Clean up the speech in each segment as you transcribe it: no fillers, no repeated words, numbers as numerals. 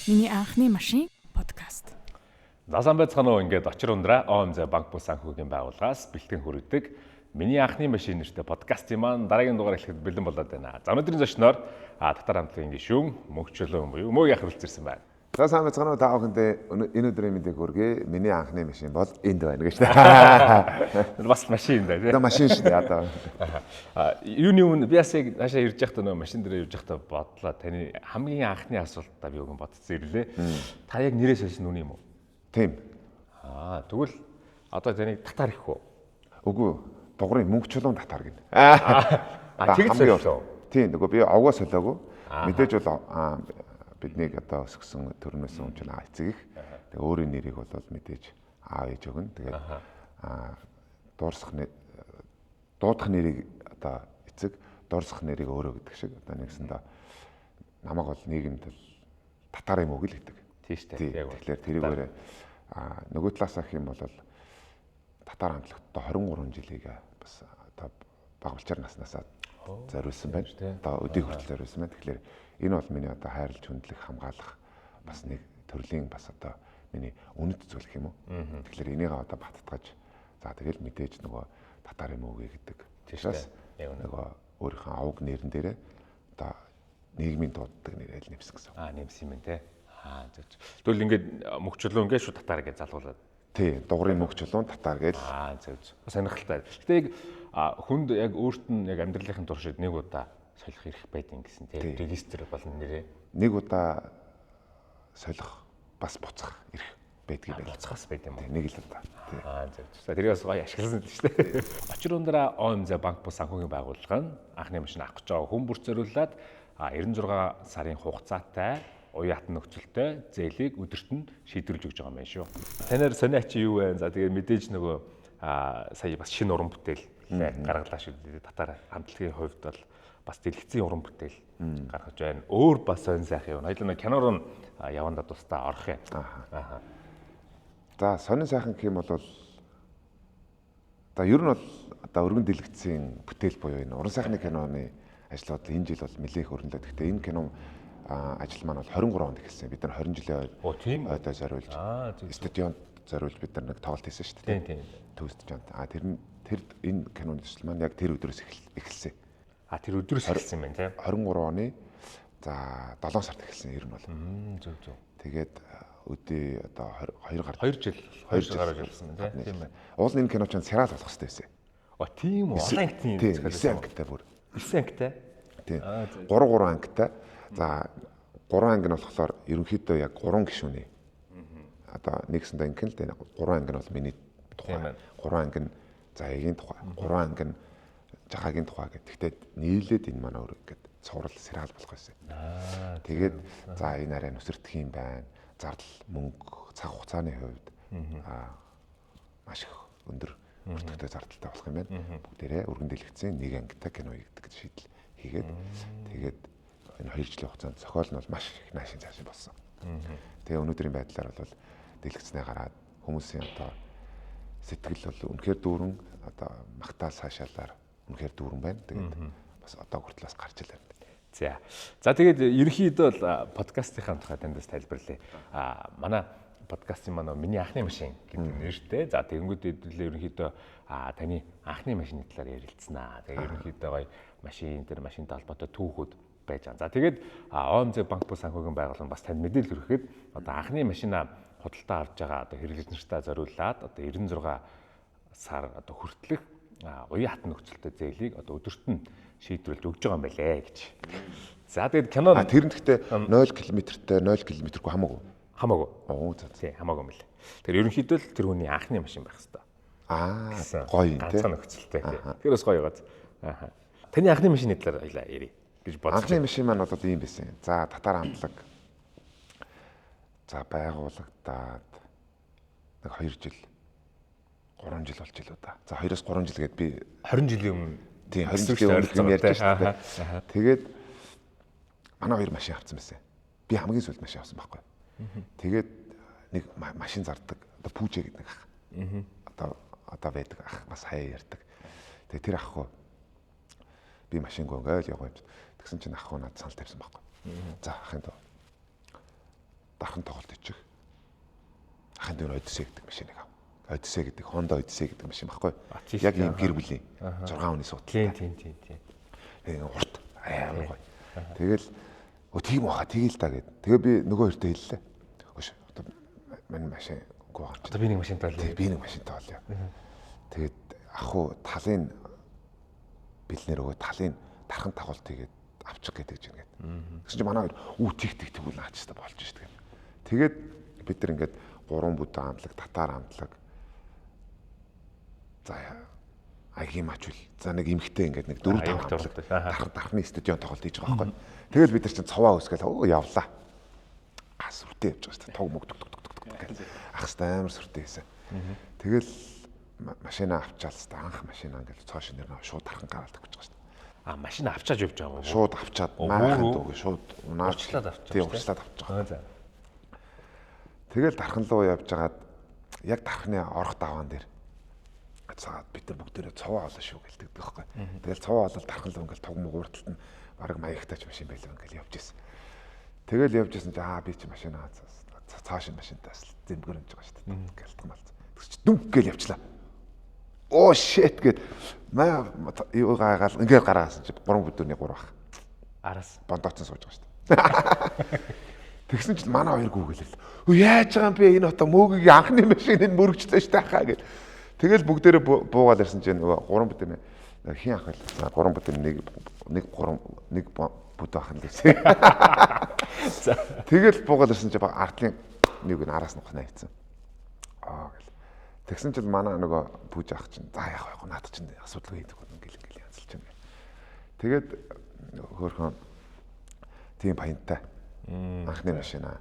Миний анхны машин подкаст. За сайн байцгаана уу, ингээд очир ундраа ОМЗ банк бус санхүүгийн байгууллагаас бэлтгэн хүргэдэг Миний анхны машин нэртэй подкастын маань дараагийн дугаар эхлэхэд бэлэн болоод байна. За өнөөдрийн зочноор татар хамтлагийн гишүүн Мөнхчөлөө буюу Мөөг яах хүрэлцэрсэн байна. За сайн байцгаана уу, та бүхэндээ энэ өдрийн мэндийг хүргэе. Миний анхны машин бол энд байна гэж. Бас машин юм да тий. Одоо машин шүү дээ одоо. Юуны өмнө би бас яг наашаа ирж байхдаа нөө машин дээр явж байхдаа бодлоо. Таны хамгийн анхны асуултаа би өгөн бодсон ирлээ. Та яг нэрээ сольсон нүн юм уу? Тийм. Тэгвэл одоо таныг татар гэх үү? Үгүй, дугрын Мөнхчөлөө татар гэнэ. Тэгж солио. Тийм, нөгөө би овгоо солиогүй. Мэдээж бол биднийг одоо өсгсөн төрнөөс өмч нь эцэг их. Тэгээ өөрийн нэрийг бол мэдээж аав ээж өгнө. Тэгээд дуурсах дуудах нэрийг одоо эцэг, дуурсах нэрийг өөрөө гэдэг шиг одоо нэгсэндээ намайг бол нийгэмд л татар юм уу гэл гэдэг. Тийм шүү дээ. Тэгэхээр тэрүүгээр нөгөө талаас ах юм бол татар хамтлагт одоо 23 жилийг бас одоо багвалчаар наснаасаа зориулсан байна. Одоо өдийг хүртэл зориулсан байна. Тэгэхээр энэ бол миний одоо хайрлж хүндлэх, хамгаалах бас нэг төрлийн бас одоо миний үнэт зүйл гэх юм уу. Тэгэхээр энийг одоо баттгаж за тэгэл мэдээж нөгөө татар юм уу гэдэг. Тийм шүү дээ. Нөгөө өөрийнхөө овг нэрэн дээрээ одоо нийгмийн дууддаг нэрээ л нэмсэн гэсэн. Нэмсэн юм те. Зөв. Тэгвэл ингээд Мөнхчөлөө ингээд шууд татар гэж залгуулад. Тийм, дугрын Мөнхчөлөө татар гэж. Зөв. Сонирхолтой. Гэтэ яг хүнд яг өөрт нь яг амьдралын туршид нэг удаа солих эрх байдیں гэсэн тийм регистр болон нэрээ. Нэг удаа солих бас буцах эрх байдгийг байл. Буцахаас байд юм уу? Нэг л удаа. Зөв. За тэрийг бас гоё ашигласан л шүү дээ. Очир ундраа ОМЗ банк бус санхүүгийн байгууллага нь анхны машин авах гэж байгаа хүн бүр зориулаад 96 сарын хугацаатай уян хатан нөхцөлтэй зээлийг өдөрт нь шийдвэрлэж өгч байгаа юм байна шүү. Танаар сонио чи юу вэ? За тэгээ мэдээж нөгөө сая бас шинэ уран бүтээл гаргалаа шүү дээ. Татар хамтлагийн хувьд бол бас дэлгэцийн уран бүтээл гаргаж байна. Өөр бас сонь сайхан юм. Хоёулаа киноор нь явандаа тусдаа орох юм. За сонин сайхан гэх юм бол за ер нь бол одоо өргөн дэлгэцийн бүтээл буюу энэ уран сайхны киноны ажлууд энэ жил бол нэлээх өрнөлөө. Гэхдээ энэ кино ажил маань бол 23 онд эхэлсэн. Бид нар 20 жилийн ойдоо зориулж стадионд зориулж бид нар нэг тоглолт хийсэн шүү дээ. Тийм. Төв стадионд. Тэр энэ киноны ажил маань яг тэр өдрөөс эхэлсэн. Тэр өдрөөс эхэлсэн юм байна тийм. 23 оны за 7 сард эхэлсэн ер нь бол. Зөв. Тэгээд өдөө одоо 2 гар 2 жил 2 гаруй жилсэн байна тийм. Тийм. Уул энэ кино ч сериал болох хэрэгтэй байсан. Тийм үү? Олон ангитын зохиол. 9 ангитай бүр. 9 ангитай. Тийм. 3 3 ангитай. За 3 анги нь болохоор ерөнхийдөө яг 3 гишүүний. Одоо нэгсэндээ ингэн л дээ. 3 анги нь бол миний тухай. 3 анги нь Заяагийн тухай. 3 анги нь Жахагийн тухай гэх. Гэхдээ нийлээд энэ манай өөр ингээд цуврал сериал болох байсан. Тэгээд за энэ арай нүсэрдэх юм байна. Зардал мөнгө цаг хугацааны хувьд маш их өндөр өртөгтэй зардалтай болох юм байна. Бүгдээрээ өргөн дэлгэцийн нэг ангитай кино хийгдэг гэж шийдэл хийгээд тэгээд энэ 2 жилийн хугацаанд зохиол нь бол маш их наашин цаашаа болсон. Тэгээ өнөөдрийн байдлаар бол дэлгэцнээ гараад хүмүүсийн одоо сэтгэл бол үнэхээр дүүрэн одоо магтаал цаашаалаар үнэхээр дүүрэн байна. Тэгээд бас одоо хүртэл бас гарч ил байна. За тэгээд ерөнхийдөө бол подкастынхаа тухай танд бас тайлбарлая. Манай подкастын маань миний анхны машин гэдэг нэртэй. За тэгэнгүүт хэдүүлээ ерөнхийдөө таны анхны машины талаар ярилцсанаа. Тэгээд ерөнхийдөө гоё машин тэр машинтай холбоотой түүхүүд байж байгаа. За тэгээд ОМЗ банк бус санхүүгийн байгууллага бас танд мэдээлэл хүргэхэд одоо анхны машинаа худалдаа авч байгаа одоо хэрэглэгч нартаа зориулаад одоо 96 сар одоо хүртэлх уян хатан нөхцөлтэй зээлийг одоо өдөрт нь шийдвэрлэж өгч байгаа юм байлээ гэж. За тэгээд кино тэр нь гэхдээ 0 км-тэй 0 км-гүй хамаагүй. Хамаагүй. За. Тийм хамаагүй юм байлээ. Тэр ерөнхийдөө л тэр хүний анхны машин байх хэвээр. Гоё юм тий. Ганцхан нөхцөлтэй. Тэр бас гоё байгааз. Таны анхны машины талаар хоёлаа ярив гэж бодсон. Анхны машин маань бол ийм байсан. За татар хамтлаг за байгуулагдаад нэг 2 жил 3 жил болж илүү да. За 2-оос 3 жил гээд би 20 жилийн өмнө тийм 20 жилийн өмнө юм ярьж шүү дээ. Тэгээд манай хоёр машин авсан байсан. Би хамгийн сүүлд машин авсан байхгүй. Тэгээд нэг машин зардаг одоо пүүжээ гэдэг нэг ах. Одоо байдаг ах бас хаяа ярьдаг. Тэгээд тэр ах хөө би машингүй ингээл явгаа юм. Тэгсэн чинь ах хөө надад санал тавьсан байхгүй. За ахын доо. Дархан тоглолт хийчих. Ахын дүүр Одиссе гэдэг машиныг ав. Одиссе гэдэг Honda Odyssey гэдэг машин баггүй. Яг ийм гэр бүлийн 6 хүний суудалтай. Тийм. Тэгээ урт амар гоё. Тэгэл тийм баха тэгэл та гэд. Тэгээ би нөгөө хоёртой хэллээ. Өш одоо мань машин үгүй байгаа юм чи. Одоо би нэг машинтай болъё. Би нэг машинтай болъё. Тэгээд ах уу талын бэлнэр өгөө талын дархан тоглолт хийгээд авчих гэдэг чинь гээд. Тэгсэн чинь манай хоёр үү тийг тэгвэл наач та болж шít гэх. Тэгээд бид нар ингээд гурван бүдүү амтлаг, татар амтлаг. За агимач үл. За нэг эмхтэй ингээд нэг 4 5 амтлаг. Дархны стадион тоглолт хийж байгаа байхгүй. Тэгэл бид нар чинь цоваа өсгөл явлаа. А сүртэй явж байгаа шүү дээ. Туг мөг туг туг туг гэл. Ах хэвээр амар сүртэй байсан. Тэгэл машина авчаал хэвээр анх машина ингээд цоо шинээр нөө шууд дархан гараал тавьж байгаа шүү дээ. А машина авчааж явж байгаа юм уу? Шууд авчаад маахын дууг шууд унаад урчлаад авчаад. Тийм урчлаад авч байгаа. За. Тэгэл дархан руу явж хагаад яг дархны орох даваан дээр цаад бид нар бүгдээрээ цовоо олно шүү гэлдэг байхгүй. Тэгэл цовоо олол дархан руу ингээл туг муг урталт нь бараг маягтайч машин байлаа ингээл явж исэн. Тэгэл явж исэн чи аа би чи машина цааш машинтаас зэмгэр өмж байгаа шүү дээ. Гэлтган малц. Тэгс чи дүнк гээл явчлаа. Оо shit гэд маа юу гайгаал ингээд гараасан чи 3 бүдүүрний 3 ах. Араас бондооцсон сууж байгаа шүү дээ. Тэгсэн чинь манай хоёр гүгэлээ. Өө яаж байгаа юм бэ энэ одоо мөөгийн анхны машин энэ мөрөгчлөө шүү дээ хаа гэд. Тэгэл бүгдээрээ буугаал ирсэн чинь нөгөө 3 бүдүүрний хин ах вэ? 3 бүдүүрний 1 3 1 бүдүү ах нь л гэсэн. За. Тэгэл буугаал ирсэн чинь артлын нэг нь араас нь ухнаа хийцэн. Аа гэл. Тэгсэн чинь манай нөгөө пүүж ах чинь за яах вэ? Наадах чинь асуудалгүй хийдэг хүн ингээл ингээл янзалж юм. Тэгээд хөөрхөн тийм паянтай. Анхны машина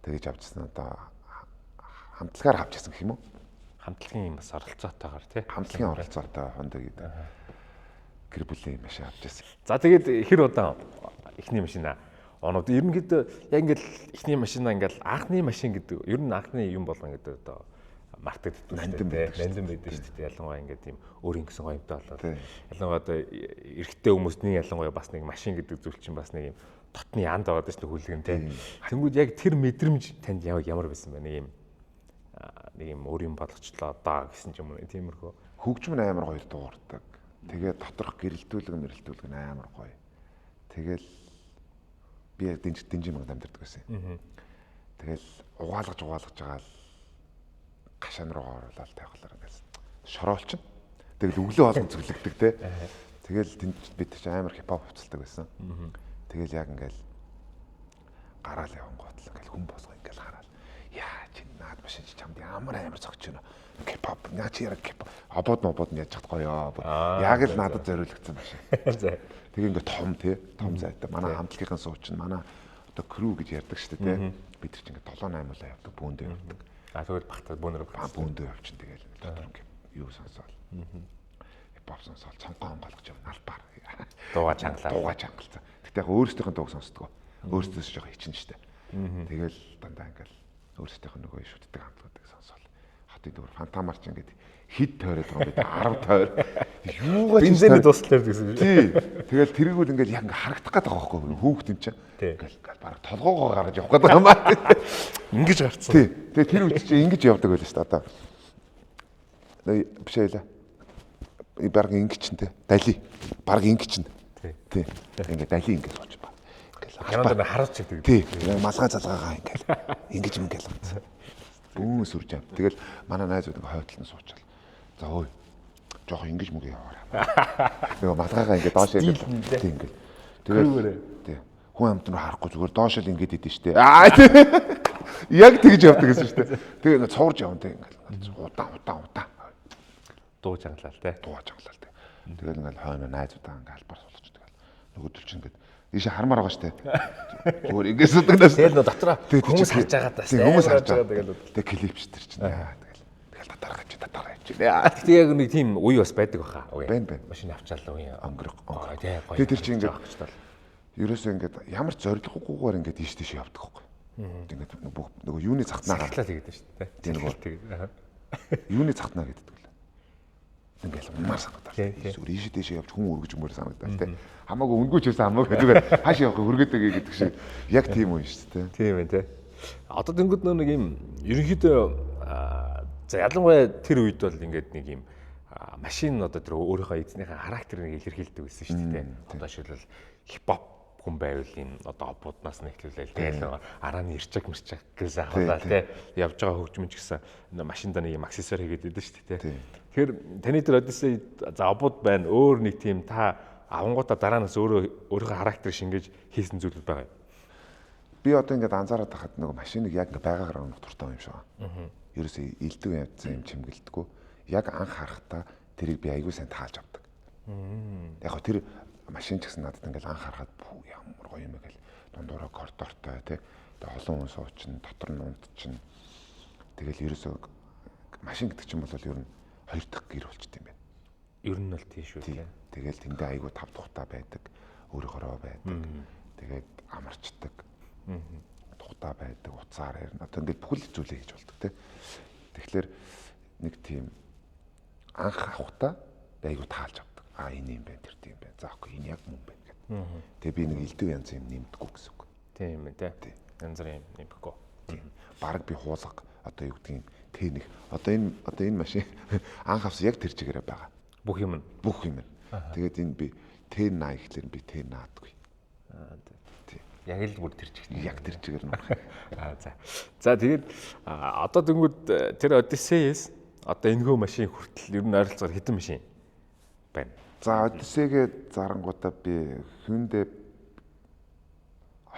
тэгэж авчихсан одоо хамтлагаар авчихсан гэх юм уу? Хамтлагийн бас оролцоотойгоор тий. Хамтлагийн оролцоотой Honda гэдэг гэр бүлийн машин авчихсан. За тэгээд хэр удаан эхний машина оноод ерөнхийдөө яг ингээл эхний машина ингээл анхны машин гэдэг ер нь анхны юм болгон гэдэг одоо мартагддаг шүү дээ. Нандин байдаг шүү дээ. Ялангуяа ингээд тийм өөр ингэсэн гоё юмтай болоод. Ялангуяа одоо эрэгтэй хүмүүсний ялангуяа бас нэг машин гэдэг зүйл чинь бас нэг юм дотны янд байгаа шүү дээ хүлгэн тий. Тэнгүүд яг тэр мэдрэмж танд ямар байсан бэ? Нэг юм өөр юм болгочлоо даа гэсэн ч юм уу тиймэрхүү. Хөгжим нь амар гоё дуугардаг. Тэгээд доторх гэрэлтүүлэг мэрэлтүүлэг нь амар гоё. Тэгэл би яг дэнжин мангад амьдардаг байсан. Тэгэл угаалгаж байгаа л гашаан руугаа оруулаад тавихлаар ингээл шороолчин. Тэгэл өглөө болгон зүглэгдэг те. Тэгэл тэнд бид чи амар хипхоп хувцалдаг байсан. Тэгэл яг ингээл гараал явангуут л ингээл хүн болго ингээл хараал. Яа чи наад машин чи чамд ямар амар зогч байна. Хипхоп наа чи яг хипхоп обод мобод нь яаж чад гоё. Яг л надад зориулагдсан машин. Тэгээ ингээ том те том зайтай. Манай хамтлагийн суучин манай одоо крүү гэж ярьдаг шүү дээ те. Бид нар чи ингээ 7 8 улаа явдаг, бүүндээ явдаг. А тэгвэл багтаа бүүнээр бүүндээ явчин тэгэл дотор ингээ юу сонсоол. Хипхоп сонсоол цонхоо онгойлгож явна албаар. Дууга чангалаа. Дууга чангалцсан. Гэтэ яг өөрсдийнх нь дууг сонсдгоо. Өөрсдөөс жоох хичин штэ. Тэгэл дандаа ингээл өөрсдийнх нь нөгөө шүтдэг хамтлагуудыг сонсоол. Хотын дүүр фантамар ч ингээд хэд тойроод байгаа юм бэ? 10 тойр. Юугаа ч бензиний дуслаар гэсэн. Тий. Тэгэл тэрийг үл ингээл яг ингээ харагдах гээд байгаа байхгүй хүүхд юм чинь. Ингээл бараг толгоогоо гаргаж явах гээд байгаа юм аа. Ингэж гарцсан. Тий. Тэгээ тэр үед чинь ингэж явдаг байлаа шүү дээ одоо. Биш байлаа. Бараг ингэж чинь те. Дали. Бараг ингэж чинь. Тий. Ингээ дали ингэ сууч ба. Ингээл кинонд харуулж өгдөг. Тий. Малгай залгаагаа ингээл ингэж ингээл. Бүүн сүрж ам. Тэгэл манай найзууд ингээ хойтлон суучаал. За ой. Жохон ингэж мөг яваарай. Нөгөө малгайгаа ингээ доош игээл. Тий ингээл. Тэгэл тий. Хүн амт руу харахгүй зүгээр доош л ингэж идэв штэ. Аа тий. Яг тэгж явдаг гэсэн штэ. Тэгээ ингээ цуурж явна тий ингээл. Удаан удаан удаан. Дуу чангалаа тий. Дуу чангалаа тий. Тэгэл ингээл хойно найзуудаа ингээ албаар суулгаж тэгэл. Нөгөөдөл чинь ингээд ийшээ хармаар байгаа штэ. Зүгээр ингэ судаг нас. Тэгэл нөө дотроо хүмүүс харж байгаа даа. Хүмүүс харж байгаа. Тэгэл клипч тэр чинь. Тэгэл татаар авч татаар авч. Гэтэ яг нэг тийм үе бас байдаг баха. Бэн бэн. Машин авчаал үе. Өнгөрөх. Тий гоё. Тэгээ тэр чинь ингээд ерөөсөө ингээд ямар ч зорилгогүйгээр ингээд ийш тийш явдаг байхгүй. Ингээд нөгөө юуны захтнаа гаргалаа тэгээд шүү дээ. Тийм нөгөө тэгээд. Юуны захтнаа гэдэг л. Ингээл унмаар санагдал. Зүгээр ийш тийш явж хүн өргөж өмөр санагдал тий. Хамаагүй өнгөж байсан хамаагүй зүгээр хааш явах өргөдөг гэдэг шиг яг тийм үе шүү дээ. Тийм ээ тий. Одоо тэнгууд нэг юм ерөнхийдөө за ялангуяа тэр үед бол ингээд нэг юм машин одоо тэр өөрийнхөө эзнийхээ характерыг илэрхийлдэг байсан шүү дээ. Одоо жишээлбэл хипхоп хүн байвал юм одоо обууднаас нь эхлүүлээл тэгэл арааны ирчэг мэрчэг гэсэн ахуулаа тий явж байгаа хөгжмөн ч гэсэн машиндаа нэг юм аксессуар хийгээд идэв шүү дээ тий. Тэгэхээр таны тэр Odyssey за обууд байна өөр нэг тийм та авангуудаа дараанаас өөрөө өөрийнхөө характерыг шингээж хийсэн зүйлүүд байгаа юм. Би одоо ингээд анзаараад байхад нөгөө машиныг яг ингээд байгаагаар унах дуртай юм шиг байна. Ерөөсөө илдэв явдсан юм чимгэлдэггүй. Яг анх харахтаа тэрийг би аягүй сайн таалж авдаг. Яг хөө тэр машин ч гэсэн надад ингээд анх харахад пүү ямар гоё юм бэ гэл дундуураа коридортой тий. Тэгээ олон хүн суучин, дотор нь унтчин. Тэгэл ерөөсөө машин гэдэг чинь бол ер нь хоёр дахь гэр болчт юм байна. Ер нь бол тий шүү дээ. Тэгэл тэндээ айгүй тав тухтай байдаг, өөрөөхөрөө байдаг. Тэгээд амарчдаг. Тухтай байдаг, уцаар ярина. Одоо ингээд бүхэл зүйлээ хийж болдог тий. Тэгэхээр нэг тийм анх авахтаа айгүй таалж авдаг. А энэ юм байна, тэр тийм байна. За окей, энэ яг мөн байна гэдэг. Тэгээ би нэг элдв янз юм нэмдэггүй гэсэн үг. Тийм ээ тий. Янз бүрийн юм нэмэхгүй. Тийм. Бараг би хуулга одоо юу гэдгийг тэ нэг одоо энэ машин анх авсан яг тэр чигээрээ байгаа. Бүх юм нь. Бүх юм нь. Тэгээд энэ би T80 гэхлээр би T80-гүй. Аа тий. Яг л бүр тэр чигт. Яг тэр чигээр нь. Аа за. За тэгээд одоо дөнгөд тэр Odyssey-с одоо энэхүү машин хүртэл ер нь ойролцоогоор хэдэн машин байна? За Odyssey-гээ зарангуудаа би Hyundai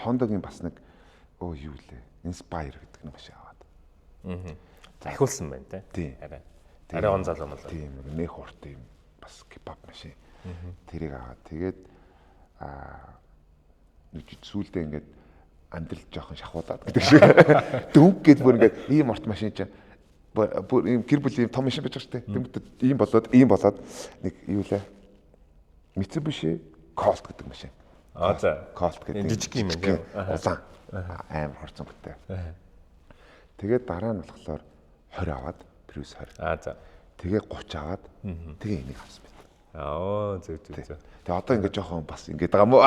Honda-гийн бас нэг юу лээ Inspire гэдэг нэг машин аваад. Аа. Захиулсан байна тий. Арай. Арай он залуу мал. Тийм нэх урт юм бас кебаб машин. Тэрийг аваад тэгээд нэг сүүлдээ ингээд амьдрал жоохон шахуулаад гэдэг шиг. Дүнг гээд бүр ингээд ийм урт машин чинь бүр ийм гэр бүлийн ийм том машин байж байгаа шүү дээ. Тэнгүүтээ ийм болоод нэг юу лээ Mitsubishi Colt гэдэг машин. Аа за. Colt гэдэг жижиг юм тийм. Улаан амар хорцсон бүтээ. Тэгээд дараа нь болохоор 20 аваад Prius 20. Аа за. Тэгээ 30 аваад тэгээ энийг авсан байт. Аа зөв зөв зөв. Тэгээ одоо ингээд жоохон бас ингээд байгаа мó.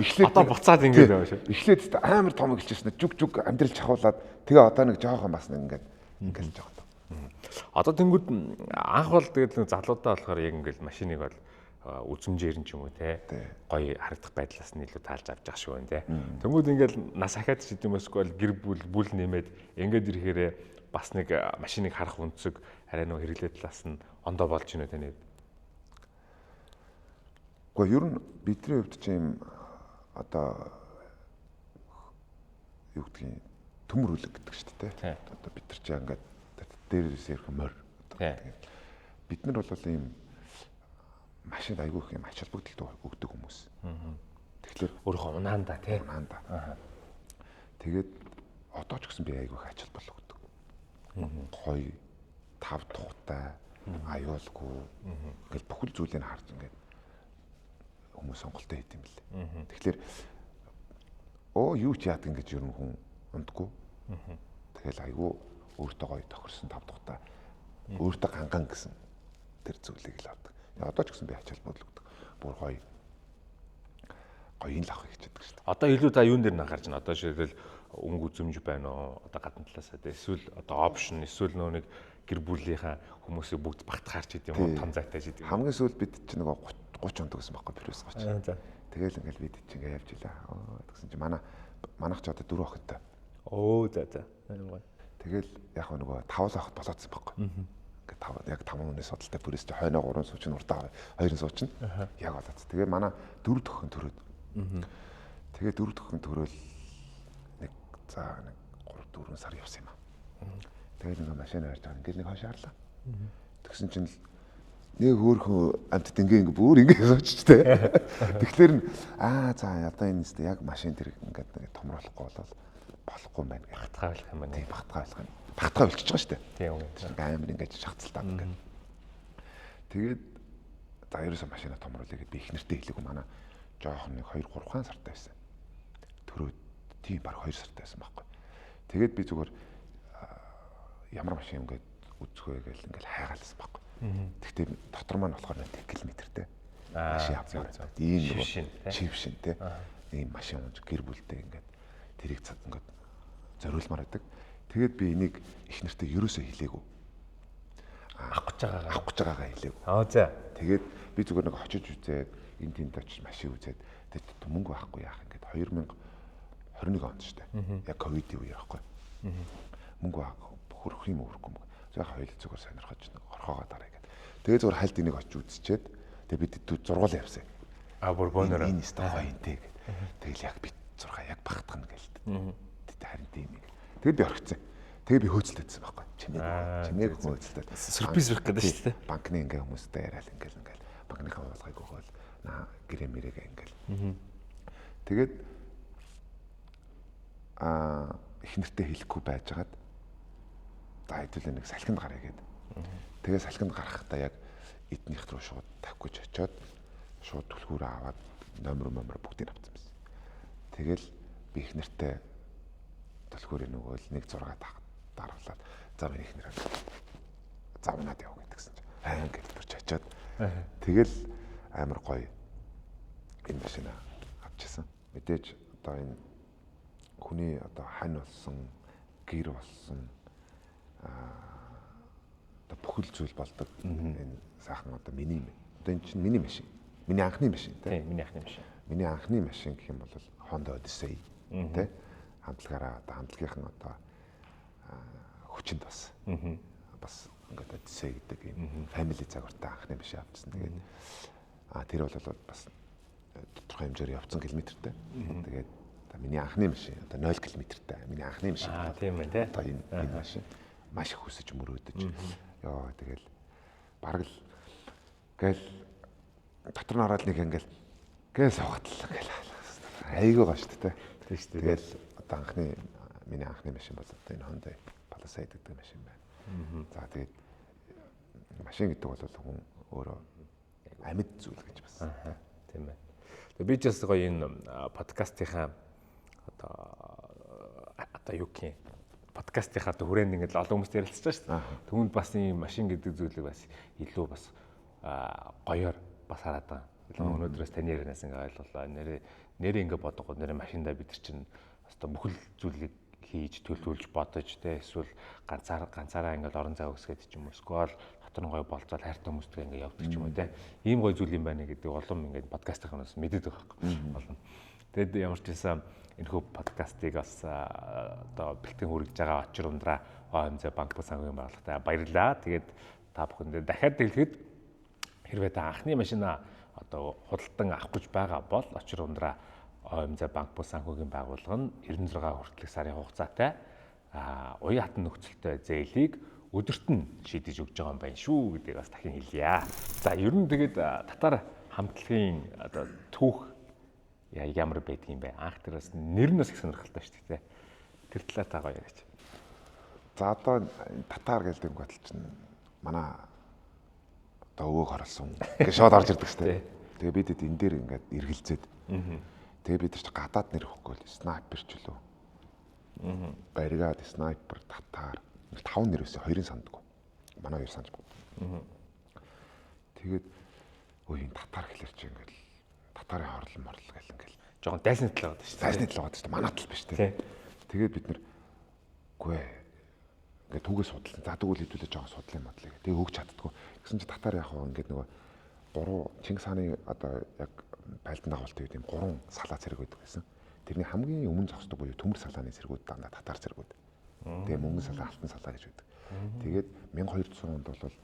Эхлээд одоо буцаад ингээд байгаа шүү. Эхлээд амар том гэлжсэн жүг жүг амьдрал чахуулаад тэгээ одоо нэг жоохон бас нэг ингээд ингээд жоохон. Одоо тэнгууд анх бол тэгээд нэг залуудаа болохоор яг ингээд машиныг бол үзмжээр нь ч юм уу те гоё харагдах байдлаас нь илүү таалж авч байгаа шүү байна те. Тэнгүүд ингээд нас ахаад ч гэдэм өсгүй бол гэр бүл бүл нэмээд ингээд ирэхээрээ бас нэг машиныг харах өнцөг арай нөө хэрэглээ талаас нь ондоо болж гинэ таны. Гэхдээ ер нь бидний хувьд ч юм одоо юу гэдгийг төмөр үлэг гэдэг шүү дээ. Одоо бид нар чи ингээд дээрээс ирэх морь. Бид нар бол ийм машинд айгүй их юм ач холбогдол өгдөг хүмүүс. Тэгэхээр өөрийнхөө унаанда тий. Унаанда. Тэгээд одоо ч гэсэн би айгүй их ач холбогдол өгдөг. Гоё, тав тухтай, аюулгүй ингээл бүхэл зүйлийг харж ингээд хүмүүс сонголтоо хийд юм лээ. Тэгэхээр юу ч яадаг ингэж ер нь хүн ундаггүй. Тэгэл айгүй өөртөө гоё тохирсон тав тухтай, өөртөө ганган гэсэн тэр зүйлийг л авдаг. Одоо ч гэсэн би ач холбогдол өгдөг. Бүр гоё гоё л авах гэж боддог шүү дээ. Одоо илүү та юун дээр нь анхаарч байна? Одоо жишээлбэл өнгө үзэмж байна уу? Одоо гадна талаас нь эсвэл одоо опшн эсвэл нөө нэг гэр бүлийнхаа хүмүүсийг бүгд багтахаар ч гэдэм юм уу, том зайтай ч гэдэм. Хамгийн сүүлд бид чинь нөгөө 30 ондог гэсэн байхгүй Prius 30. Тэгэл ингээл бид чинь ингээ явж илаа. Тэгсэн чинь манайх ч одоо 4 охинтой. Оо за за. Амар гоё. Тэгэл яг нөгөө 5 л охид болоодсан байхгүй. Ингээ 5 яг 5 хүний судалтай Prius чи хойноо 3 суучин урдаа 2 суучин. Яг болоод. Тэгээ манай 4 охин төрөөд. Тэгээ 4 охин төрөөл нэг за нэг 3 4 сар явсан юм аа. Тэгэл ингээ машин барьж байгаа. Ингээл нэг хойш харлаа. Тэгсэн чинь нэг хөөхөн амтд ингээ ингээ бүр ингээ суучч тэ. Тэгэхээр нь за одоо энэ нэстэ яг машин тэр ингээд нэг томруулахгүй болол болохгүй юм байна гэх. Багтгаа болох юм байна. Тийм багтгаа болох юм. Багтгаа болчихж байгаа шүү дээ. Тийм үү. Амар ингээд шахацалтаад ингээд. Тэгээд за ерөөсөө машина томруулъя гэд би их нэртэй хэлээгүй манай жоохон нэг 2 3 сартай байсан. Төрөө тийм баг 2 сартай байсан байхгүй. Тэгээд би зүгээр ямар машин ингээд үзэх вэ гэл ингээл хайгаалсан байхгүй. Тэгтээ дотор маань болохоор 1 км-тэй машин авсан. Тийм нөгөө шившин те. Ийм машин унж гэр бүлтэй ингээд тэрийг цад ингээд зориулмаар байдаг. Тэгээд би энийг их нэртэй ерөөсөө хэлээгүй. Авах гэж байгаагаа. Авах гэж байгаагаа хэлээгүй. Аа за. Тэгээд би зүгээр нэг очиж үзээд энэ тэнд очиж машин үзээд тэгээд мөнгө байхгүй яах ингээд 2021 онд шүү дээ. Яг ковидын үе байхгүй. Мөнгө хөрөх юм өрөхгүй юм. За хоёул зүгээр сонирхож нэг орхоогоо дараа ингээд. Тэгээд зүгээр хальт энийг очиж үзчихэд тэгээд бид зургуул явсан. А бүр бөөнөрөө. Энэ өстө гоё юм те гэд. Тэгэл яг бид зурга яг багтана гэлт. Тэт харин тийм юм. Тэгээд би орхицсан. Тэгээ би хөөцөлдөдсөн байхгүй. Чимээг хөөцөлдөд. Сюрприз өгөх гэдэг шүү дээ. Банкны ингээ хүмүүстэй яриад ингээл ингээл банкныхаа уулгыг өгөөл наа гэрээ мэрэгээ ингээл. Тэгээд их нэртэй хэлэхгүй байжгаад за хэдүүлээ нэг салхинд гаръя гэд. Тэгээ салхинд гарахдаа яг эднийх рүү шууд тавих гэж очиод шууд түлхүүрээ аваад номер бүгдийг авсан байсан. Тэгэл би их нэртэй түлхүүрээ нөгөөл нэг 6 дарвлаад за миний их нэр завнаад яв гэдгсэн чинь аа гэж бүрч очиод тэгэл амар гоё энэ машина авчихсан. Мэдээж одоо энэ хүний одоо хань болсон, гэр болсон одоо бүхэл зүйл болдог энэ сайхан одоо миний юм. Одоо энэ чинь миний машин. Миний анхны машин тийм миний анхны машин. Миний анхны машин гэх юм бол Honda Odyssey тийм хамтлагаараа одоо хамтлагийнхан одоо хүчинд бас бас ингээд Odyssey гэдэг юм family загвартай анхны машин авчихсан. Тэгээд тэр бол бас тодорхой хэмжээр явцсан километртэй. Тэгээд одоо миний анхны машин одоо 0 километртэй. Миний анхны машин. Аа тийм ээ тий. Одоо энэ машин маш их хүсэж мөрөөдөж. Йоо тэгэл бараг л гэл дотор нь ороод нэг ингээл гээл суугатлаа гэл. Айгүй гоё шүү дээ. Тийм шүү дээ. Тэгэл одоо анхны миний анхны машин бол одоо энэ Honda Palisade гэдэг машин байна. За тэгээд машин гэдэг бол хүн өөрөө амьд зүйл гэж бас. Тийм ээ. Тэгээ би ч бас гоё энэ подкастынхаа одоо юу гэх юм подкастынхаа хүрээнд ингээд олон хүмүүст ярилцж байгаа шүү дээ. Түүнд бас ийм машин гэдэг зүйлийг бас илүү бас гоёор бас хараад байгаа. Өнөөдрөөс таны ярианаас ингээд ойлголоо. Нэрээ ингээд бодгоо нэрээ машиндаа бид нар чинь одоо бүхэл зүйлийг хийж төлөвлөж бодож тэ эсвэл ганцаараа ингээд орон зай өсгöd ч юм уу эсвэл дотор нь гоё болцоол хайртай хүмүүстэй ингээд явдаг ч юм уу тэ ийм гоё зүйл юм байна гэдэг улам ингээд подкастынхаа бас мэдээд байгаа байхгүй олон. Тэгэд ямар ч байсан энэхүү подкастыг бас одоо бэлтгэн хүргэж байгаа очир ундраа ОМЗ банк бус сангийн байгууллагатай баярлалаа. Тэгээд та бүхэндээ дахиад дэлгэхэд хэрвээ та анхны машина одоо худалдан авах гэж байгаа бол очир ундраа ОМЗ банк бус санхүүгийн байгууллага нь 96 хүртэлх сарын хугацаатай уян хатан нөхцөлтэй зээлийг өдөрт нь шийдэж өгч байгаа юм байна шүү гэдгийг бас дахин хэлье. За ер нь тэгээд татар хамтлагийн одоо түүх ямар байдаг юм бэ? Анх тэр бас нэр нь бас их сонирхолтой шүү дээ. Тэр талаар та гоё яриач. За одоо татар гэдэг юм бодол чинь манай одоо өвөөг хорлсон гэж шууд орж ирдэг шүү дээ. Тэгээ бид энэ дээр ингээд эргэлзээд. Тэгээ бид нар ч гадаад нэр өгөхгүй л снайпер ч лөө. Баригад, снайпер, татар 5 нэр өсөө хоёрын санддаг. Манай хоёр санаж байна. Тэгээд өө энэ татар гэхэлэр чи ингээд татарын хорлол морлол гэл ингээл жоохон дайсны тал байгаа шүү дээ. Дайсны тал байгаа шүү дээ. Манай тал биш тий. Тэгээд бид нэр үгүй ээ ингээд түүгээ судалсан. За тэгвэл хэдүүлээ жоохон судлаа модлаа гэх. Тэгээ өгч чаддгүй. Гэсэн чи татар яг хаа ингээд нөгөө гурван Чингис хааны одоо яг байлдан дагуулт үед юм гурван салаа цэрэг байдаг байсан. Тэрний хамгийн өмнө зогсдог буюу төмөр салааны цэргүүд дандаа татар цэргүүд. Тэгээ мөнгөн салаа, алтан салаа гэж байдаг. Тэгээд 1200 онд бол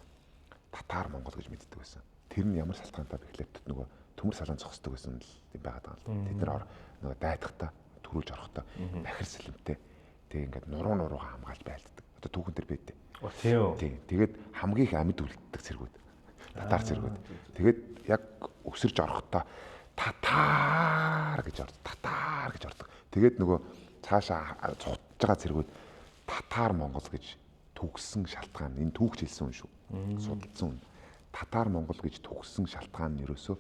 татар Монгол гэж мэддэг байсан. Тэр нь ямар шалтгаантай бэ гэхлээр нөгөө төмөр салаан зогсдог байсан л юм байгаад байгаа юм л. Тэд нар нөгөө дайдахтаа төрүүлж орохдоо бахир сэлэмтэй. Тэгээ ингээд нуруу нуруугаа хамгаалж байлддаг. Одоо түүхэн төр байдээ. Тийм үү. Тийм. Тэгээд хамгийн их амьд үлддэг цэргүүд. Татар цэргүүд. Тэгээд яг өсөрж орохдоо татар гэж ордог. Татар гэж ордог. Тэгээд нөгөө цаашаа цугтж байгаа цэргүүд татар Монгол гэж түгсэн шалтгаан. Энэ түүхч хэлсэн хүн шүү. Судалсан хүн. Татар Монгол гэж түгсэн шалтгаан нь ерөөсөө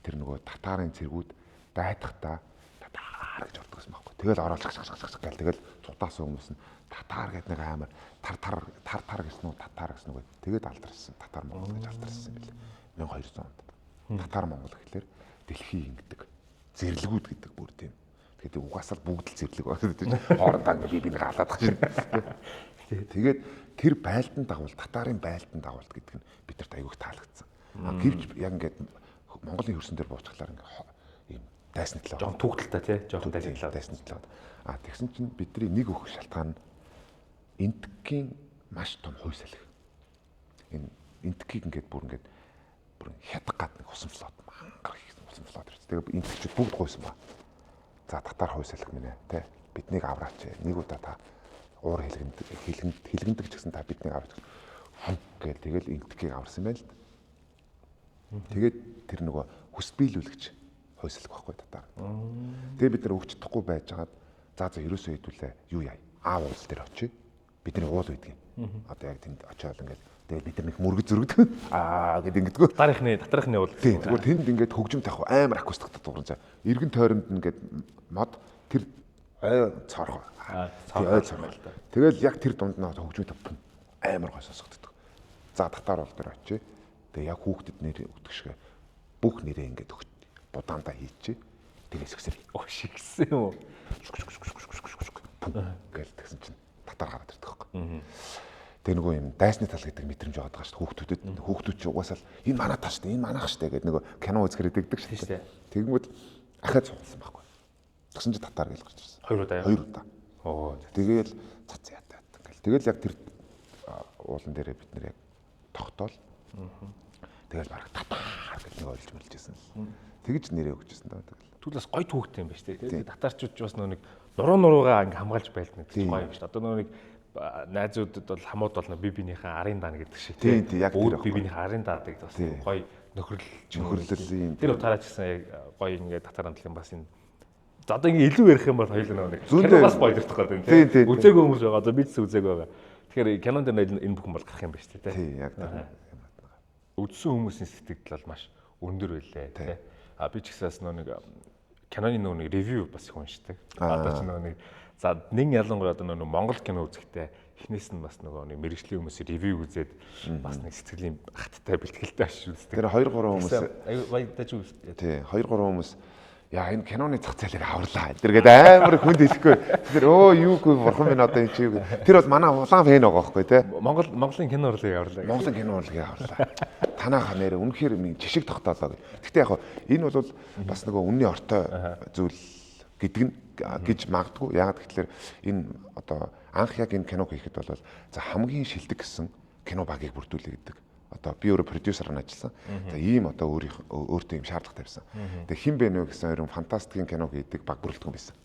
тэр нөгөө татарын цэргүүд дайдахтаа татар гэж ордог гэсэн байхгүй. Тэгэл ороод чаг чаг чаг гэл тэгэл цутаасан хүмүүс нь татар гэдэг нэг амар тар тар тар тар гэсэн үү татар гэсэн үг. Тэгээд алдарсан. Татар Монгол гэж алдарсан юм билээ. 1200 онд. Татар Монгол гэхлээр дэлхий ингэдэг. Зэрлэгүүд гэдэг бүр тийм. Тэгээд угаасаа л бүгд л зэрлэг байна тийм. Хоорондоо ингээ би бинийг алаад байгаа шин. Тэгээд тэр байлдан дагуул татарын байлдан дагуулт гэдэг нь бидэрт айгүйх таалагдсан. Гэвч яг ингээд Монголын хөрсөн дээр буучглаар ингээ ийм дайсны талаа. Жохон түүхтэлтэй тий. Жохон дайсны талаа. Дайсны талаа. А тэгсэн чинь бидний нэг өөх шалтгаан нь Энтгийн маш том хой салхи. Энэ Энтгийг ингээд бүр ингээд бүр хятад гад нэг усан флот мангар хийсэн усан флот ирсэн. Тэгээ энтгчүүд бүгд гуйсан ба. За татар хой салхи минь ээ тий. Биднийг авраач. Нэг удаа та уур хилгэндэг ч гэсэн та биднийг авраач. Хонг гээл тэгэл энтгийг аварсан байна л да. Тэгээд тэр нөгөө хүс биелүүлэгч хой салхи байхгүй татар. Тэгээ бид нар өгч чадахгүй байжгаад за ерөөсөө хэдүүлээ юу яа. Аав уул дээр очие. Бидний уул байдгийг. Одоо яг тэнд очиод ингээл тэгээд бид нар нэг мөргөж зөргөдөг. Аа гэд ингэдэггүй. Татархны уул. Тийм. Тэгвэл тэнд ингээд хөгжим тавих амар акустиктай дуугарна заа. Эргэн тойронд ингээд мод тэр ой цорхоо. Ой цорхоо. Тэгэл яг тэр дунд нь хөгжим тавих амар гой сонсогддог. За татар уул дээр очие. Тэгээ яг хүүхдэд нэр өгдөг шиг бүх нэрээ ингээд өгч будаандаа хийчихье. Тэгээ сэгсэр. Оо шигсэн юм уу? Гээл тэгсэн чинь татар гараад ирдэг байхгүй. Тэгээ нөгөө юм дайсны тал гэдэг мэдрэмж аваад байгаа шүү дээ хүүхдүүдэд. Хүүхдүүд чи угаасаа л энэ манай тал шүү дээ, энэ манайх шүү дээ гэдэг нөгөө кино үзэхээр дэгдэг шүү дээ. Тэгмүүд ахаад суулсан байхгүй. Тэгсэн чи татар гэл гарч ирсэн. Хоёр удаа. Хоёр удаа. Оо. Тэгээл цац ята ингээл. Тэгэл яг тэр уулан дээрээ бид нэр яг тогтоол. Тэгэл бараг татар гэл нэг ойлж мэлж ирсэн л. Тэгж нэрээ өгчсэн даа тэгэл. Тэгвэл бас гой түүхтэй юм байна шүү дээ. Татарчууд ч бас нөгөө нэг нуруугаа ингээ хамгаалж байлна гэдэг гоё юм шүү дээ. Одоо нөгөө нэг найзуудад бол хамууд болно би биенийхээ арын даана гэдэг шиг тийм яг тэр би биенийхээ арын даадаг бас гоё нөхөрлөл юм. Тэр утгаараа ч гэсэн яг гоё ингээ татар хамтлагын бас энэ за одоо ингээ илүү ярих юм бол хоёул нэг кино бас бойлогдох гэдэг тийм үзээгүй хүмүүс байгаа. Одоо би ч үзээгүй байгаа. Тэгэхээр кинон дээр энэ бүхэн бол гарах юм байна шүү дээ. Тийм яг тэр үзсэн хүмүүсийн сэтгэл бол маш өндөр байлээ тийм. А би ч гэсэн бас нөгөө нэг киноны нөгөө нэг ревю бас их уншдаг. Одоо ч нөгөө нэг за нэн ялангуяа одоо нөгөө Монгол кино үзэхдээ эхнээс нь бас нөгөө нэг мэрэгжлийн хүмүүсийн ревю үзээд бас нэг сэтгэлийн хаттай бэлтгэлтэй ашиг үздэг. Тэр 2 3 хүмүүс аюу даж үз. Тий 2 3 хүмүүс яа энэ киноны зах зээлийг аварлаа. Тэр гээд амар хүнд хэлэхгүй. Тэр өө юугүй бурхан минь одоо энэ чи юу. Тэр бол манай улаан фэн байгаа байхгүй тий. Монголын кино урлагийг аварлаа. Монголын кино урлагийг аварлаа. Танааха нэрэ үнэхээр нэг жишг тогтоолоо гэх. Гэхдээ яг энэ бол бас нөгөө үнний ортой зүйл гэдэг нь гэж магадгүй. Яагаад гэвэл энэ одоо анх яг энэ киног хийхэд бол за хамгийн шилдэг гэсэн кино багийг бүрдүүлээ гэдэг. Одоо би өөрөө продюсераар нь ажилласан. За ийм одоо өөртөө ийм шаардлага тавьсан. Тэгээ хэн бэ нөө гэсэн хоёр фантастикийн киног хийдэг баг бүрэлдэхүүн байсан.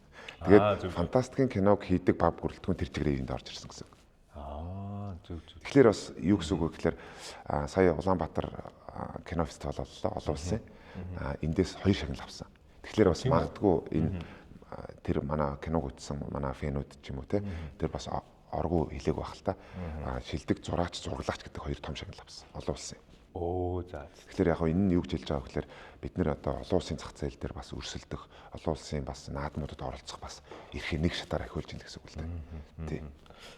Тэгээд фантастикийн киног хийдэг баг бүрэлдэхүүн тэр чигээр энд орж ирсэн гэсэн. Аа зөв зөв. Тэгэхээр бас юу гэсэн үг вэ гэхээр сая Улаанбаатар кино фестивал боллоо олон улсын. Эндээс 2 шагнал авсан. Тэгэхээр бас магадгүй энэ тэр манай киног үзсэн манай фэнүүд ч юм уу те тэр бас оргуу хэлээг байх л та. Шилдэг зураач, зураглаач гэдэг хоёр том шагнал авсан. Олон улсын. Оо за. Тэгэхээр яг энэ нь юу гэж хэлж байгаа вэ гэхээр бид нэр одоо олон улсын зах зээл дээр бас өрсөлдөх, олон улсын бас наадмуудад оролцох бас эрхээ нэг шатаар ахиулж ийн гэсэн үг л дээ. Тий.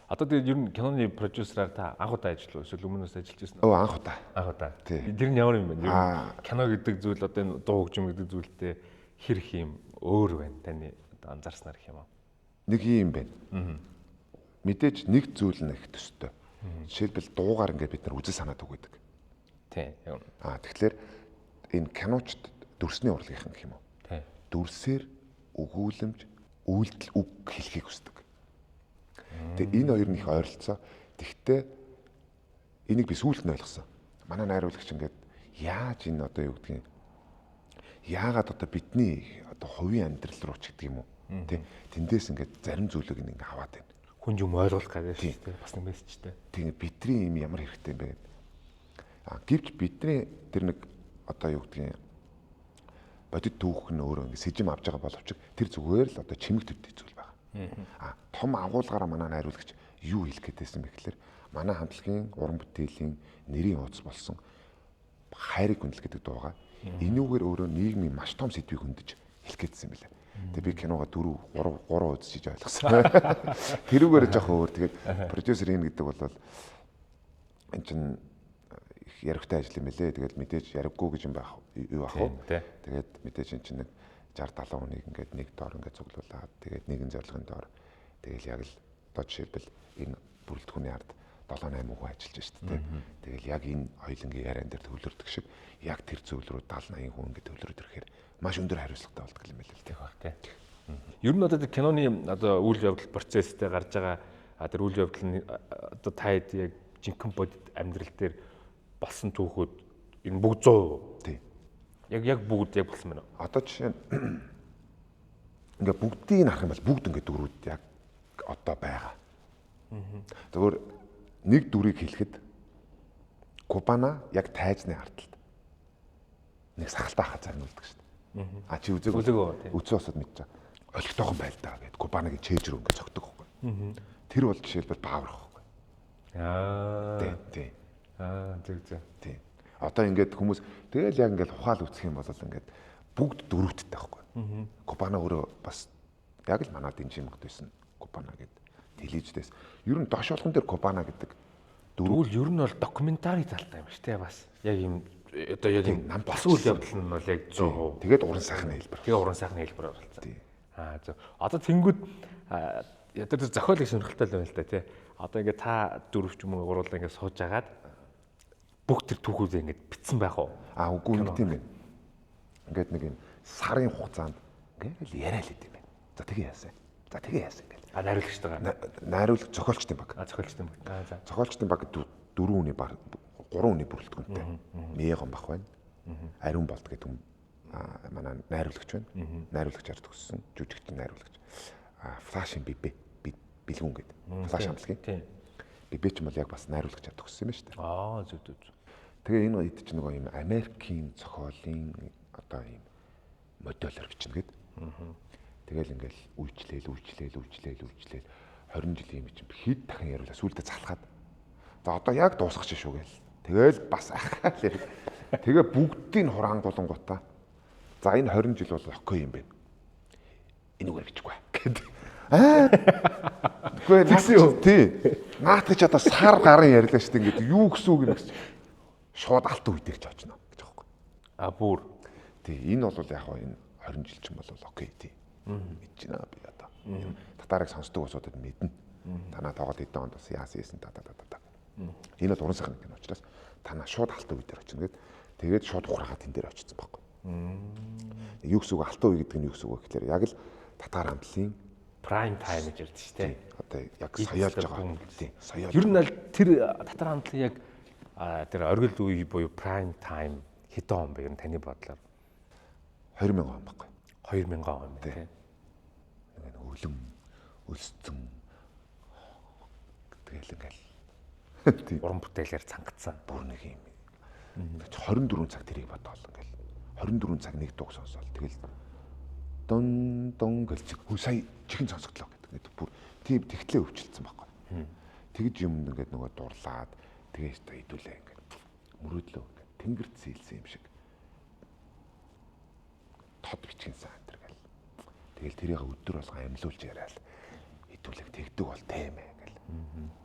Одоо тэгээд ер нь киноны продюсераар та анх удаа ажиллав эсвэл өмнөөс ажиллаж байсан уу? Оо анх удаа. Анх удаа. Тэр нь ямар юм бэ? Ер нь кино гэдэг зүйл одоо энэ дуу хөгжим гэдэг зүйлтэй хэр их юм өөр байна таны одоо анзаарснаар гэх юм уу? Нэг юм байна. Мэдээж нэг зүйл нь их төстэй. Жишээлбэл дуугаар ингээд бид нар үзэл санаа түгээдэг. Тийм. Тэгэхээр энэ киночд дүрсний урлагийнхан гэх юм уу? Тийм. Дүрсээр өгүүлэмж, үйлдэл үг хэлхийг хүсдэг. Тэгээ энэ хоёр нь их ойролцоо. Тэгтээ энийг би сүүлд нь ойлгосон. Манай найруулагч ингээд яаж энэ одоо юу гэдгийг яагаад одоо бидний одоо хувийн амьдрал руу ч гэдэг юм уу? Тэ тэндээс ингээд зарим зүйлийг ингээд аваад байна. Хүн юм ойлгох гэдэг шүү дээ. Бас нэг мессежтэй. Тийм бидний юм ямар хэрэгтэй юм бэ гэдэг. Гэвч бидний тэр нэг одоо юу гэдгийг бодит түүх нь өөрөө ингээд сэжим авч байгаа боловч тэр зүгээр л одоо чимэг төдий зүйл байна. Том агуулгаараа манай найруулагч юу хэлэх гээдсэн бэ гэхээр манай хамтлагийн уран бүтээлийн нэрийн ууц болсон хайрыг хүндлэх гэдэг дуугаа энүүгээр өөрөө нийгмийн маш том сэдвийг хөндөж хэлэх гээдсэн юм билээ. Тэгээ би киногоо 4 3 3 үзчихэж ойлгосон. Тэрүүгээр жоох өөр. Тэгээд продюсер хийн гэдэг бол эн чинь их яригтай ажил юм билээ. Тэгээд мэдээж яриггүй гэж юм байх юу ах вэ? Тэгээд мэдээж эн чинь нэг 60 70 хүнийг ингээд нэг доор ингээд цуглуулад тэгээд нэгэн зорилгын доор тэгэл яг л одоо жишээлбэл энэ бүрэлдэхүүний ард 7 8 хүн ажиллаж шүү дээ. Тэгэл яг энэ хоёулангийн яриан дээр төвлөрдөг шиг яг тэр зүйл рүү 70 80 хүн ингээд төвлөрөд ирэхээр маш өндөр хариуцлагатай болдог юм байна л тийм баг тий. Ер нь одоо киноны одоо үйл явдал процесстэй гарч байгаа тэр үйл явдал нь одоо та хэд яг жинхэнэ бодит амьдрал дээр болсон түүхүүд энэ бүгд 100%. Тий. Яг бүгд яг болсон байна уу? Одоо жишээ нь ингээ бүгдийг нь харах юм бол бүгд ингээ дүрүүд яг одоо байгаа. Зөвхөн нэг дүрийг хэлэхэд Кубана яг тайзны ардталд нэг сахалтай хахад загнуулдаг шүү дээ. А чи үзег үзээ босоод мэдчихэ. Олигтойхон байл та гэд Кубанагийн чээж рүү ингээ цогтөг байхгүй. Тэр бол жишээлбэл баавар байхгүй. Аа. Тий, тий. Аа, зүг зүг. Тий. Одоо ингээд хүмүүс тэгэл яг ингээд ухаал үзэх юм бол ингээд бүгд дөрөвттэй байхгүй. Кубана өөрөө бас яг л манай дэнжин мөнгөд байсан Кубана гэд телевиздээс. Ер нь доош болгон дээр Кубана гэдэг дөрөв ер нь бол докюментари талтай юм шүү дээ бас. Яг юм одоо яг юм болсон үйл явдал нь бол яг 100%. Тэгээд уран сайхны хэлбэр. Тэгээ уран сайхны хэлбэр болсон. Аа зөв. Одоо тэнгүүд одоо тэр зохиол их сонирхолтой л байна л да тий. Одоо ингээд та дөрөв ч юм уу гурлаа ингээд сууж агаад бүх тэр түүхүүдээ ингээд битсэн байх уу? Аа үгүй юм тийм ээ. Ингээд нэг юм сарын хугацаанд ингээд л яриа л идэм байх. За тэгээ яасан. За тэгээ яасан гэл. А найруулагч байгаа. Найруулагч зохиолчдын баг. А зохиолчдын баг. Аа за. Зохиолчдын баг дөрвөн хүний баг 3 хүний бүрэлдэхүүнтэй. Мегон бах байна. Ариун болд гэдэг хүн манай найруулагч байна. Найруулагчаар төгссөн. Жүжигчин найруулагч. А флашын бибэ бэлгүүн гэдэг. Флаш амтлагийн. Бибэ ч юм бол яг бас найруулагчаар төгссөн юм шүү дээ. Аа зөв зөв. Тэгээ энэ хэд ч нөгөө юм Америкийн зохиолын одоо юм модельор бичнэ гээд. Тэгэл ингээл үйлчлээл 20 жилийн юм чинь хэд дахин яриулаа сүүлдээ залхаад. За одоо яг дуусгах чинь шүү гээл. Тэгэл бас ахаал ярив. Тэгээ бүгдийг хураангуулангуудаа. За энэ 20 жил бол окей юм байна. Энүүгээр бичихгүй гэд. Аа. Үгүй тэгсэн юу? Тий. Наат гэж одоо сар гарын ярьлаа шүү дээ. Ингээд юу гэсэн үг юм гэсэн. Шууд алтан үе дээр ч очно гэж аахгүй. А бүр. Тий, энэ бол яг хаа энэ 20 жил чинь бол окей тий. Мэдэж байна би одоо. Татарыг сонсдог усуудад мэднэ. Танаа тоглолт хэдэн онд бас яасан яасан та та та та. Энэ бол уран сайхны кино учраас танаа шууд алтан үе дээр очно гэд. Тэгээд шууд ухраагаа тэн дээр очсон байхгүй. Юу гэсэн үг алтан үе гэдэг нь юу гэсэн үг вэ гэхээр яг л татар амтлын prime time гэж ярьдаг шүү дээ. Одоо яг соёолж байгаа. Тий, соёол. Ер нь аль тэр татар амтлын яг тэр оргил үе буюу prime time хэдэн он бэ ер нь таны бодлоор? 2000 он байхгүй. 2000 он юм тий. Нэг өлөн өлсцэн тэгэл ингээл тий. Уран бүтээлээр цангацсан. Бүр нэг юм. 24 цаг тэрийг бодоол ингээл 24 цаг нэг дууг сонсоол тэгэл дон дон гэлж хөө сая чихэн сонсогдлоо гэдэг. Ингээд бүр тийм тэгтлээ өвчлөлдсөн байхгүй. Тэгж юм ингээд нөгөө дурлаад тэгээ өстой идүүлээ ингээд мөрөөдлөө ингээд тэнгэрт сэлсэн юм шиг тод бичгэнсэн энэ төр гэл. Тэгэл тэрийг өдөр болгон амьлуулж яриад идүүлэг тэгдэг бол тийм ээ гэл.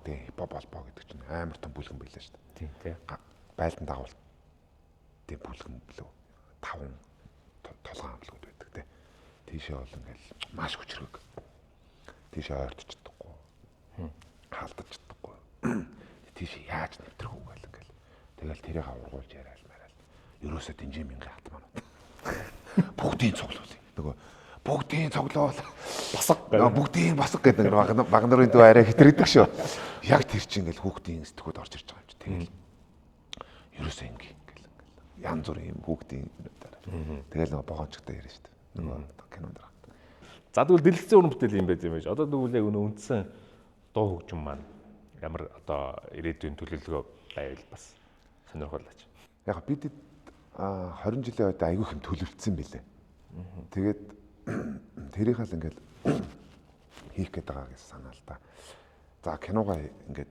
Тэгээ хипхоп холбоо гэдэг чинь амар том бүлгэн байлаа шүү дээ. Тийм тий. Байлдан дагуул тийм бүлгэн билүү. 5 толгой амлгууд байдаг тий. Тийшээ бол ингээл маш хүчрэг. Тийшээ ойртож чадахгүй. Хаалтаж чадахгүй. Тийшээ яаж нэвтрэх үү гэл ингээл. Тэгэл тэрийг аврагуулж яриад мараал. Ерөөсөө дэнжин мянган хатмаанууд. Бүгдийн цуглуул. Нөгөө бүгдийн цуглуул. Босго. Бүгдийн босго гэдэг нэг баг нарын дүү арай хитрэгдэг шүү. Яг тэр чинь ингээл хүүхдийн сэтгүүд орж ирж байгаа юм чи. Тэгэл ерөөсөө ингээ ингээл ингээл янз бүрийн юм хүүхдийн юмнуудаар. Тэгэл нөгөө богоончтой яриа шүү дээ. Нөгөө кинонд гарах. За тэгвэл дэлгэцэн уран бүтээл юм байт юм байж. Одоо тэгвэл яг өнөө үндсэн дуу хөгжим маань ямар одоо ирээдүйн төлөвлөгөө байвал бас сонирхолтой. Яг бид 20 жилийн үед айгүйх юм төлөвлөсөн билээ. Тэгээд тэрийг л ингээл хийх гээд байгаа гэсэн санаа л та. За киногоо ингээд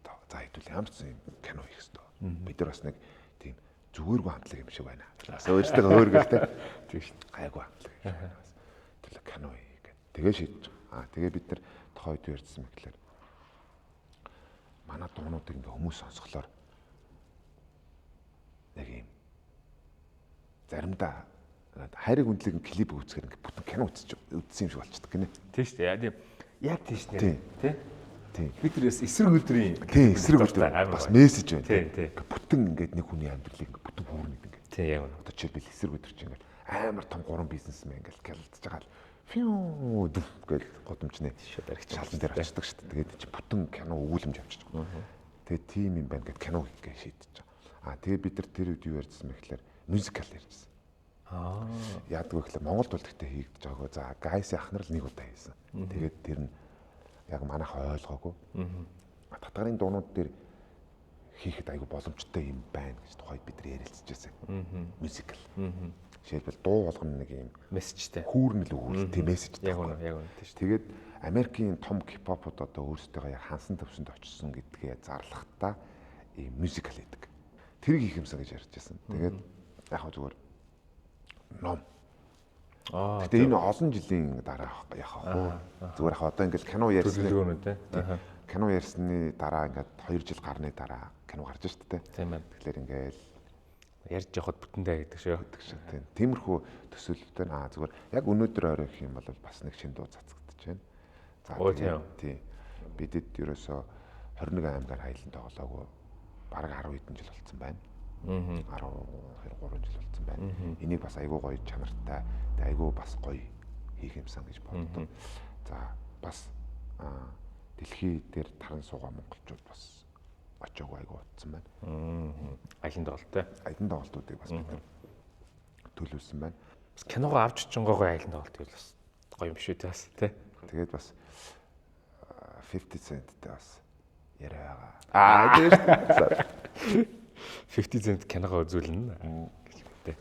за хэдүүл ямар ч юм кино хийх ёстой. Бид нар бас нэг тийм зүгээргүй хамтлаг юм шиг байна. Бас өөртөө өөргөлтэй. Тийм шүү. Гайгүй хамтлаг юм шиг байна. Бас төлөө кино хий гэд. Тэгээ шийдэж. Аа тэгээ бид нар тухайн үед ярьсан мэтлэр манай дуунуудыг ингээ хүмүүс сонсголоор нэг юм заримдаа Хайрыг үнэлэг клип үзэхээр ингээд бүтэн кино үзсэн юм шиг болчихдог гинэ. Тийм шүү дээ. Яг тийм шүү дээ. Тий. Тийм. Бид тэрээс эсрэг өдрийн Тийм, эсрэг өдөр бас мессеж байна. Тийм, тийм. Бүтэн ингээд нэг хүний амьдралыг ингээд бүтэн хүүрнэ ингээд. Тийм, яг үнэ. Одоо жишээлбэл эсрэг өдөр чинь ингээд амар том гурван бизнесмен ингээд гялалзаж байгаа л фью дүф гэл гудамжны шалан дээр очдог шүү дээ. Тэгээд чи бүтэн кино өгүүлэмж авчиж байгаа. Тэгээд тийм юм байна гэд кино хийх гэж шийдэж байгаа. Аа тэгээд бид нар тэр үед юу ярьжсэн бэ гэхээр мюзикал ярьжсэн. Аа. Яадаг вэ гэхээр Монголд бол гэхдээ хийгдэж байгаагүй. За Гайс ах нар л нэг удаа хийсэн. Тэгээд тэр нь яг манайх ойлгоогүй. Татгарын дуунууд дээр хийхэд айгүй боломжтой юм байна гэж тухайд бид нар ярилцж байсан. Мюзикал. Жишээлбэл дуу болгоно нэг юм мессежтэй. Хүүрнэл өгвөл тийм мессежтэй. Яг үнэ, яг үнэ тийм шүү. Тэгээд Америкийн том хипхопууд одоо өөрсдөө яг хансан төвшөнд очсон гэдгээ зарлахтаа ийм мюзикал хийдэг. Тэрийг хийх юмсан гэж ярьж байсан. Тэгээд яг хөө зүгээр ном. Аа. Гэтэ энэ олон жилийн дараа яах вэ? Зүгээр яг одоо ингээл кино ярьсан. Төлөвлөгөөнүүд тий. Кино ярьсны дараа ингээд 2 жил гарны дараа кино гарч шүү дээ. Тийм ээ. Тэгэхээр ингээл ярьж явахад бүтэндээ гэдэг шүү. Гэдэг шиг тийм. Тиймэрхүү төсөөлөлтэй аа зүгээр яг өнөөдөр орой гэх юм бол бас нэг шинэ дуу цацагдчихж байна. За тийм. Бидэд ерөөсөө 21 аймгаар аялан тоглоогүй бараг 10 хэдэн жил болцсон байна. 12 3 жил болцсон байна. Энийг бас айгүй гоё чанартай, тэг айгүй бас гоё хийх юмсан гэж боддог. За бас дэлхий дээр таран суугаа монголчууд бас очоогүй айгүй утсан байна. Аялан тоглолттой. Аялан тоглолтуудыг бас бид нар төлөвлөсөн байна. Бас киногоо авч очингоогоо аялан тоглолт гэвэл бас гоё юм шүү дээ бас тий. Тэгээд бас 50 Cent-тэй бас яриа байгаа. Аа тийм шүү. 50 Cent киногоо үзүүлнэ гэж тий.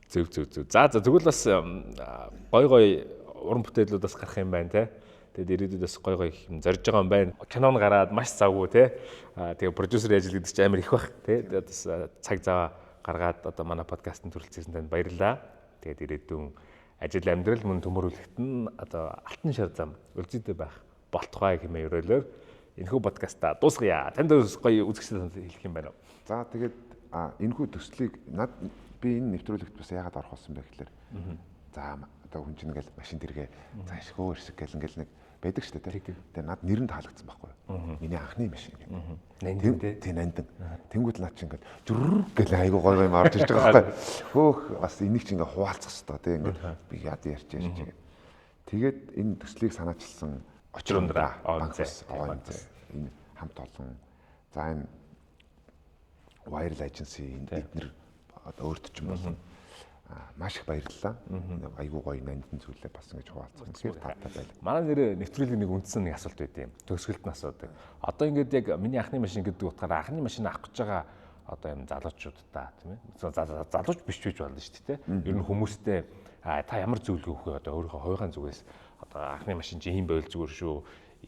Зөв зөв зөв. За за тэгвэл бас гоё гоё уран бүтээлүүд бас гарах юм байна тий. Тэгээд ирээдүйд бас гоё гоё юм зорж байгаа юм байна. Кинон гараад маш завгүй тий. Тэгээ продюсер ажил гэдэг чинь амар их бах тий. Тэгээд бас цаг зав гаргаад одоо манай подкастт төрөлцсөн танд баярлалаа. Тэгээд ирээдүйн ажил амьдрал мөн төмөрүүлэхт нь одоо алтан шар зам өлзийдээ байх болтугай хэмээн ерөөлөөр энэхүү подкастаа дуусгая. Танд гоё үзэгчдэд хэлэх юм байна уу? За тэгээд энэхүү төслийг над би энэ нэвтрүүлэгт бас яагаад орох болсон бэ гэхээр за одоо хүн чинь ингээл машин дэргээ за ашгүй ирсэг гэл ингээл нэг байдаг шүү дээ. Тэгээ над нэр нь таалагдсан байхгүй юу? Миний анхны машин гэдэг. Нандин тий. Тий нандин. Тэнгүүд над чинь ингээл зүрр гэл айгуу гоё гоё юм орж ирж байгаа байхгүй юу? Хөөх бас энийг чинь ингээ хуваалцах хэрэгтэй тий ингээд би яад ярьж ярьж ингээд. Тэгээд энэ төслийг санаачилсан Очрундраа банк бас энэ хамт олон за энэ Viral Agency энэ эднэр одоо өөрт чинь болон маш их баярлалаа. Айгуу гоё нандин зүйлээ бас ингэж хуваалцах үнэхээр таатай байлаа. Манай нэр нэвтрүүлгийн нэг үндсэн нэг асуулт байд юм. Төгсгөлд нь асуудаг. Одоо ингээд яг миний анхны машин гэдэг утгаараа анхны машин авах гэж байгаа одоо юм залуучуудаа тийм ээ. Залууч биш ч гэж болно шүү дээ тийм. Ер нь хүмүүстэй та ямар зөвлөгөө өгөх вэ? Одоо өөрийнхөө хувийнхаа зүгээс одоо анхны машин чи ийм байвал зүгээр шүү.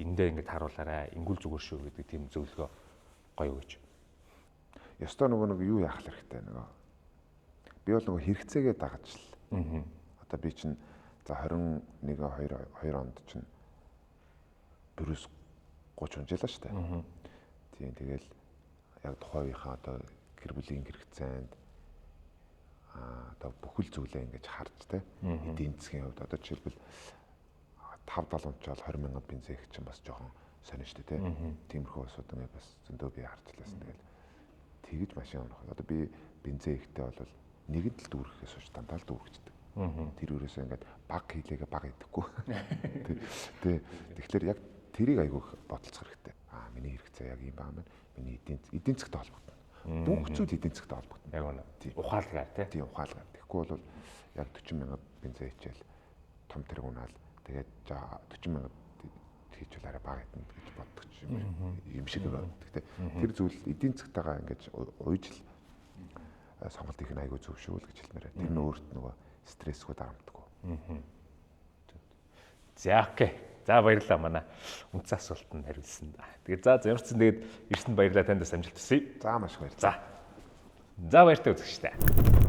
Эндээ ингээд харуулаарай. Ингүүл зүгээр шүү гэдэг тийм зөвлөгөө гоё өгөөч. Ёстой нөгөө нэг юу яах хэрэгтэй нөгөө би бол нөгөө хэрэгцээгээ дагаж л. Одоо би чинь за 21 2 онд чинь бүрээс 30 унжээлаа шүү дээ. Тийм тэгэл яг тухайн үеийнхаа одоо гэр бүлийн хэрэгцээнд одоо бүхэл зүйлээ ингэж харж тэ эдийн засгийн хувьд одоо жишээлбэл 5 70 унчаал 20 мянган бензин их чинь бас жоохон сонин шүү дээ тэ. Тиймэрхүү асуудал ингэ бас зөндөө би харж лээсэн. Тэгэл тэгэж машин унах. Одоо би бензин ихтэй бол нэгэн л дүүргэхээс хойш дандаа л дүүргэждэг. Тэр өөрөөсөө ингээд баг хийлээгээ баг идэхгүй. Тэ. Тэгэхээр яг тэрийг айгүйх бодолцох хэрэгтэй. Аа миний хэрэгцээ яг ийм байгаа маань миний эдийн засгтай холбогдно. Бүх зүйл эдийн засгтай холбогдно. Яг үнэ. Ухаалгаар тий. Тийм ухаалгаар. Тэгэхгүй бол яг 40 мянга бензин хийчихэл том тэрэг унаал тэгээд 40 мянга хийчихвэл арай бага идэнэ гэж боддог юм шиг байна. Гэхдээ тэр зүйл эдийн засгтайгаа ингээд уйж л сонголт хийх нь айгүй зөв шүү л гэж хэлмээр байна. Тэр нь өөрт нөгөө стрессгүй дарамтгүй. За окей. За баярлалаа манай үндсэн асуултанд хариулсан. Тэгээд за ямар ч зүйл тэгээд ирсэнд баярлалаа, танд бас амжилт хүсье. За маш их баярлалаа. За баяртай үзэгчдээ.